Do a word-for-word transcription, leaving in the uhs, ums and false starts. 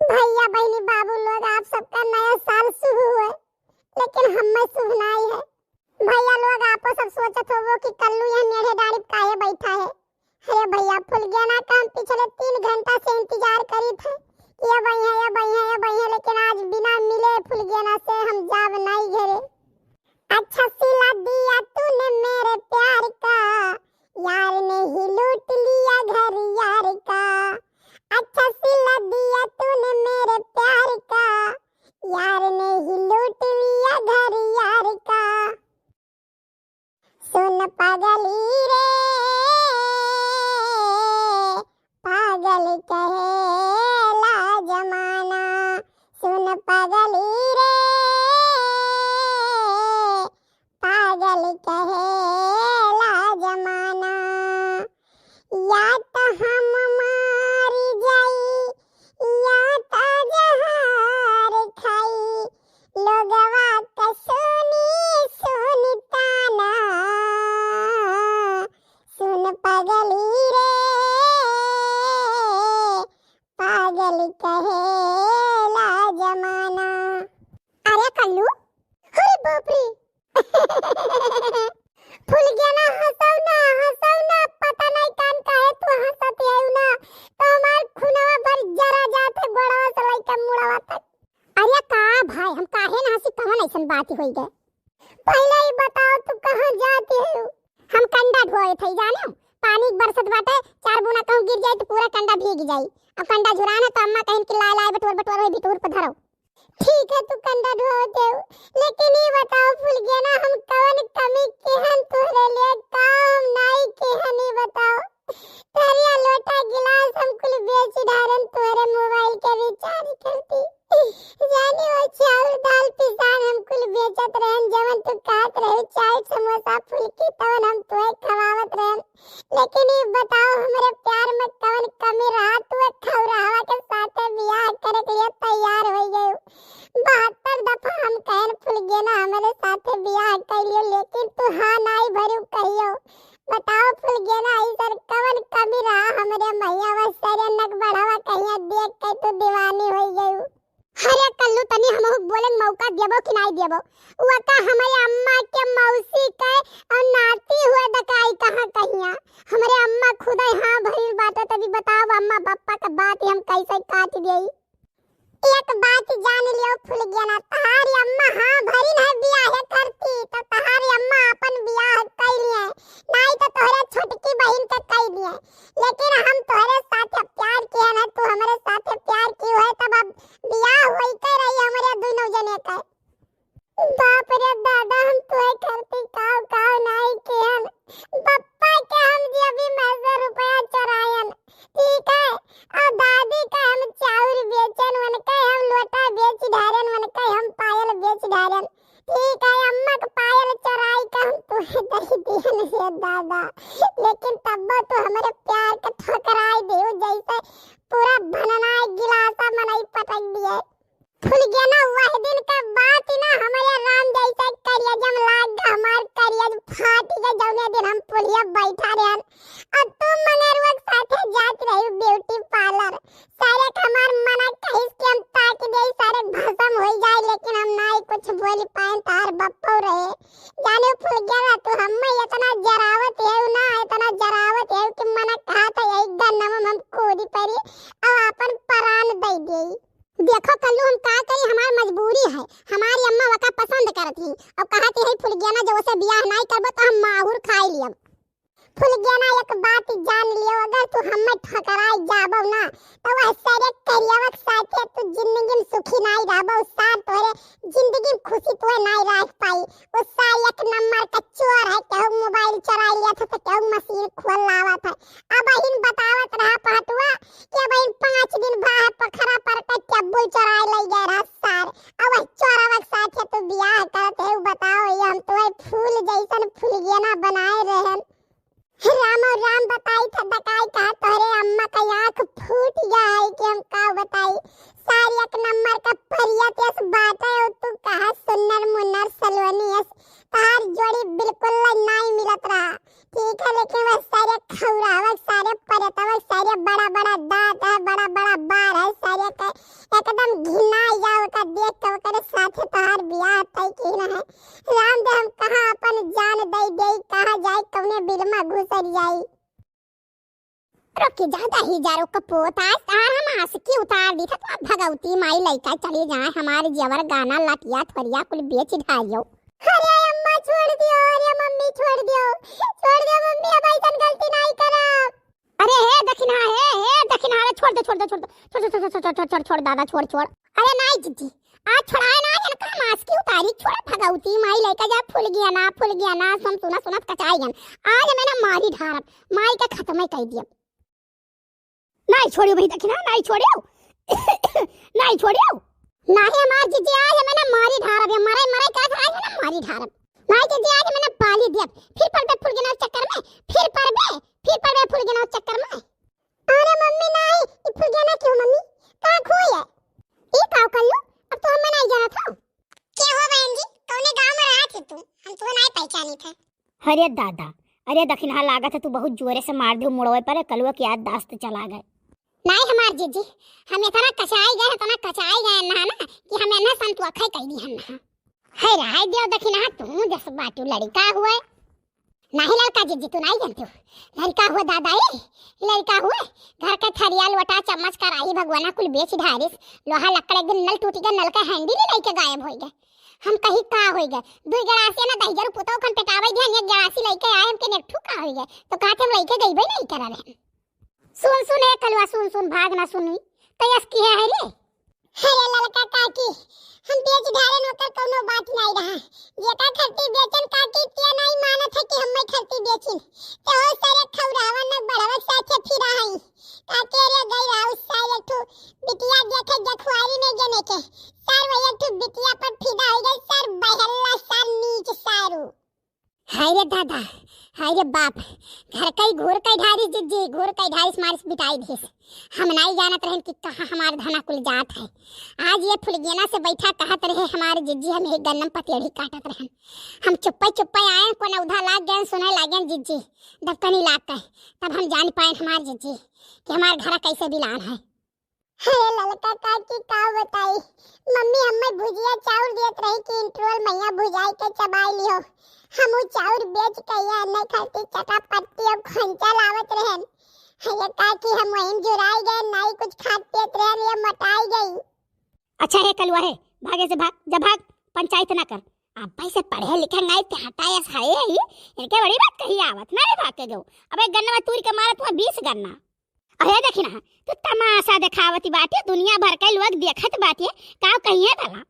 भैया, बहिनी, बाबू लोग, आप सबका नया साल शुभ हुए, लेकिन हम्मे शुभ नाई है। भैया लोग, आपो सब सोचत होबो कि कल्लू यह मेढ़े डाड़ी पे काहे बैठा है। अरे भैया, फुलगेना का हम पिछले तीन घंटा से इंतजार करी थे कि अब आई है, अब आई है, अब आई है, लेकिन आज बिना मिले फुलगेना से हम जाब नाई घरे। अच्छा सिला दिया तूने मेरे प्यार का, यार ने ही लूट लिया घर यार का। अच्छा सिला दिया तूने मेरे प्यार का, यार ने ही लूट लिया घर यार का। सुन पगली रे, पागल कहेला जमाना। सुन पगली रे, पागल कहेला जमाना। या त हम मारी जाई, या त जहार खाई, लोगवा क सुनी सुनी ताना। सुन पगली रे, पागल कहेला जमाना। अरे कल्लू, अरे बाप रे। फुलगेना, हंसौ ना, हंसौ ना, पता नहीं कान काहे तू हंसत हऊ ना, तो हमार खुनवा भर जरा जात है गोड़वा से लइके मुड़वा तक। अरे का भाई, हम काहे ना हंसी, कवन ऐसन बात होई गए? पहले ही बताओ, तू कहाँ जाती हो? हम कंडा ढोए थे, जाने हो? पानी बरसत बाटे, चार बूंदा कहूँ गिर जाए तो पूरा कंडा भीग जाई। अब कंडा झुरान है तो अम्मा कहिन कि लाए लाए बटोर बटोर वही बिटूर पर धरो। ठीक है, तू कंडा ढोए थे, लेकिन ये बताओ फुलगेना, हम कवन कमी केहन तोहरे लिए काम नाई केहन, ये बताओ। थरिया लोटा गिलास हम कुल बेच डारन, तोहरे मोबाइल के रिचार्ज करती। जाने वो चाउर दाल पिसान हम कुल बेचत रहन, जवन तू खात रहे चाट समोसा फुलकी तवन हम तोहे खवावत रहन। लेकिन ये बताओ हमरे प्यार में कवन कमी रहा, तू एक खौरावा के साथे बियाह करे के लिए तैयार हो गयू। बहत्तर दफा हम कहन फुलगेना हमरे साथे बियाह कर लियो, लेकिन तू हाँ नाई भरू कहियो। बताओ फुलगेना, ऐसन कवन कमी रहा हमरे मैया, वह सरे नक बढ़ावा कहिया देख के तू दीवानी हो गयू। अरे कल्लू, तनी हमहू बोले मौका देबो कि नाई देबो? वो का हमरे अम्मा के मौसी के और नाती हुए दकाई कहाँ कहिया? हमरे अम्मा खुदे हाँ भरी बाटे, तभी बताओ अम्मा पापा के बात हम कैसे काट देई? एक बात जान लियो फुलगेना, तहारी अम्मा हाँ भरी ना बियाह करती तो तहारी अम्मा अपन बियाह कर लिए, नाई तो तोहरे छोटकी बहिन के कर लिए। लेकिन हम तोहरे साथे प्यार किए ना, तू हमरे साथे प्यार की हुए तब अब बियाह होई के रही हमरे दुनों जने के। बाप रे दादा, हम तोहे खातिर काव काव नाई केहन। पप्पा के हम जे अभी मैं से रुपया चोरायन, ठीक है, और दादी का हम चाउर बेचन, उनके हम लोटा बेच ढारन, उनके हम पायल बेच ढारन, ठीक है, अम्मा के पायल चोराई के हम तोहे दे दियन रे दादा। लेकिन तब्बो तू हमरे प्यार के ठुकराई दियो, जैसे पूरा भनना गिलासा मनई पटक दिए। फुलगेना, वह दिन का बात ही ना, हमरे राम जैसे करियजम लाग गा, हमार करियज फाट गए, जौने दिन हम पुलिया बैठा रहन। अब तू मंगरुआ के साथे जात रही ब्यूटी पार्लर, सारे के हमार मना कहिस कि हम ताक दे, सारे भसम हो जाए, लेकिन हम ना ही कुछ बोल पाए, तार बप्पो रहे। जाने फुलगेना, तू हमें इतना जरावत है ना, इतना जरावत है कि मना कहा था यही गन्नम हम कूदी पड़ी, अब अपन प्राण दे दे। देखो कल्लू, हम का करी, हमार मजबूरी है। हमारी अम्मा वका पसंद करत ही, अब कहत ही फुलगेना, जब उसे बियाह नाई करबो तो हम माहुर खाई लियब। फुलगेना, एक बात जान लियो, अगर तू हमें ठुकराई जाबो ना, तो वह सारे करियवक साथे तू जिंदगी में सुखी नाई रहबो, सार तोरे जिंदगी में खुशी तोहे नाई रख पाई। वो सार एक नंबर का चोर है, केहू मोबाइल चुरा लिया था तो केहू मशीन खोल लावा था। अब अहिन बतावत रहा पहटुआ कि अब इन पाँच दिन भा है पखरा पर के टेबुल चोराए ले गए रहा सार। अब वह चोरवा के साथे तू बियाह करत है, उ बताओ, ये हम तोहे फूल जैसन फुलगेना बनाए रहन। राम और राम बताई था दकाई कहा तोहरे अम्मा का आँख फूट गया है कि हम का बताई। सार एक नंबर का परियत यस बाटे और तू कहा सुन्नर मुन्नर सलोनी यस, तार जोड़ी बिल्कुल नाई मिलत रहा। ठीक है, लेकिन वह सारे खौरावक, सारे परतवक, सारे बड़ा बड़ा दांत है, बड़ा बड़ा बार है, सारे के एकदम घिनाइ जाओ ओका देख के, ओकरे साथे तोहार बियाह तय की ना है। राम दे हम कहाँ अपन जान दे दे, कहाँ जाई, कौने बिल में घुसर जाई। रुकी जा दहिजरो कपूत, आज तार हम आशिकी उतार दी था, तो भगवती माई लइका चली जाए, हमारे जेवर गहना लटिया थोरिया कुल बेच ढारियो। अरे अम्मा छोड़ दियो, अरे मम्मी छोड़ दियो, छोड़ दियो मम्मी, अब ऐसन गलती नहीं करब। अरे हे दखिनहा, हे, हे दखिनहा, अरे छोड़ दे, छोड़ दे, छोड़ दे, छोड़, छोड़, छोड़, छोड़, छोड़, छोड़, छोड़ दादा, छोड़, छोड़। अरे नाई जिज्जी, आज छोड़ाए ना, इनका हम आशिकी उतारी, छोड़ भगवती माई लइका जा, फुलगेना, फुलगेना, हम सुनत सुनत कचाई गन। आज मैं ना मारी ढारब, माई का खत्म ही कर दिया। नाई छोड़ियो भाई दखिनहा, नाई छोड़ियो। नाई छोड़ियो। नाहीं हमार जिज्जी, आज मैं ना मारी ढारब, ये मरे, मरे का था, आज मैं ना मारी ढारब। नाई जिज्जी, आज मैं ना पाली दिया, फिर पड़बे फुलगेना चक्कर में, फिर पड़बे, फिर पड़बे फुलगेना चक्कर में। अरे मम्मी नाहीं, ई फुलगेना क्यों मम्मी? का खोई है? ई का कल्लू? अब तो हमें नाहीं जानत हो। के हो बहन जी? कौने गांव में रहत है तू? हम तुम्हें नाहीं पहचानी थे। अरे दादा, अरे दखिनहा लागत है तू बहुत जोरे से मार दियो मुड़वे पर, कलुआ की याददाश्त चला गए। नाहीं हमार जिज्जी, हम इतना कचाई गए, इतना कचाई गए ना, ना कि हम इन्हें संतुआ खाई कह दी हम ना। है रहाई दियो दखिनहा, तू जस बाटू लड़िका हुए। नाहीं लड़का जिज्जी, तू नाहीं जानते हो। लड़िका हुए दादा, ए, लड़िका हुए। घर के थरिया, लोटा, चम्मच, कराही, भगवाना कुल बेच ढारिस। लोहा लक्कड़ एक दिन नल टूटी गए, नल का हैंडल ही लेके गायब होई गए। हम कही का होई गए? दुई गड़ासी ना दहिजर पुतौ खन पेटावे दिया, एक गड़ासी लेके आए, हमके नेठू का होई गए? तो कहते हम लेके गईबे नहीं करा रहे। सुन, सुन, ए कलुआ, सुन, सुन, भाग ना सुनी। तयस की है रे? अरे ललका काकी, हम बेच ढारेन ओकर कौनो बात नाई रहा। जेका खरती बेचन काकी, ते नाई मानत है कि हम्मे खरती बेचिन। ते ओ सारे खौरावन न बढ़वत साथे फिरा हई। काके रे गई राउत सारे एक ठो बिटिया देखे जखुआरी में जने के। सार वही एक ठो बिटिया पर फिदा हो गई, सार बहल्ला, सार नीच सारू। हाय रे दादा, हाय रे बाप, घर कई घूर कई ढारिस जिज्जी, घूर कई ढारिस मारिस बिटाई दिस। हम नाई जानत रहन कि कहाँ हमार धना कुल जात है। आज ये फुलगेना से बैठा कहत रहे हमारे जिज्जी, हम एक गन्नम पतेड़ी काटत रहन। हम चुप्पे चुप्पे आए, कोन उधा लाग गए, सुने लागेन जिज्जी, दबकनी लाग के, तब हम जान पाए हमार जिज्जी कि हमार घर कैसे बिलान है। अरे ललका काकी का बताई, मम्मी हम्मे भुजिया चाउर देत रही कि इंटरवल मैया भुजाई के चबाई लियो। हम उ चाउर बेच के या नहीं खाती चटापट्टी अब खंचा लावत रहन। ये काकी हम वहीं जुराई गए, नाई कुछ खात पियत रहन, ये मोटाई गई। अच्छा हे कलुआ हे, भागे से भाग, जा भाग, पंचायत ना कर। अब से पढ़े लिखे नाई ते हटायस है ही, इनके बड़ी बात कही आवत ना रे भाग के गो। अब एक गन्ना में तूर के मारत हुआ बीस गन्ना। अरे देखी ना, तू तमाशा देखावती बाटे, दुनिया भर के लोग देखत बाटे, का कहिए भला?